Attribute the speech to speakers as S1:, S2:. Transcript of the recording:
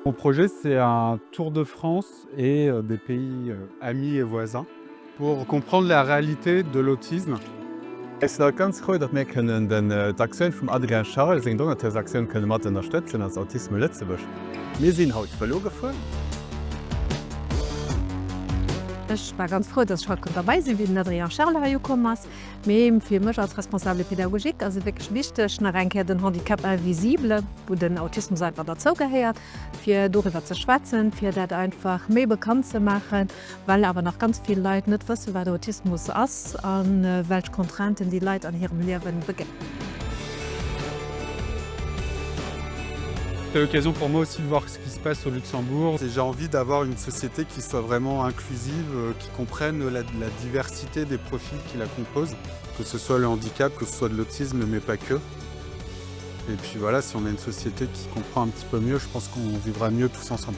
S1: Mon projet c'est un tour de France et des pays amis et voisins pour comprendre la réalité de l'autisme.
S2: Ech sinn haut ganz frou, datt mir kënnen den d'Aktioun vum Adrien Charel, seng Donateursaktioun kënne mat ënnerstëtzen als Autisme Lëtzebuerg. Mir sinn haut Vëlo gefuer.
S3: Ech war ganz frou, dass ech haut konnt derbäi sinn, wéi den Adrien Charel hei ukomm ass. Mee fir mech als Responsable pédagogique ass et wierklech wichteg, nach eng Kéier den Handicap invisible, wou den Autismus einfach derzou gehéiert, fir doriwwer ze schwätzen, fir dat einfach méi bekannt ze maachen, well awer nach ganz vill Leit net wëssen, wat Autismus ass a welch Contrainten déi Leit an hirem Liewen begéinen.
S1: C'est l'occasion pour moi aussi de voir ce qui se passe au Luxembourg et j'ai envie d'avoir une société qui soit vraiment inclusive, qui comprenne la, la diversité des profils qui la composent, que ce soit le handicap, que ce soit de l'autisme, mais pas que. Et puis voilà, si on a une société qui comprend un petit peu mieux, je pense qu'on vivra mieux tous ensemble.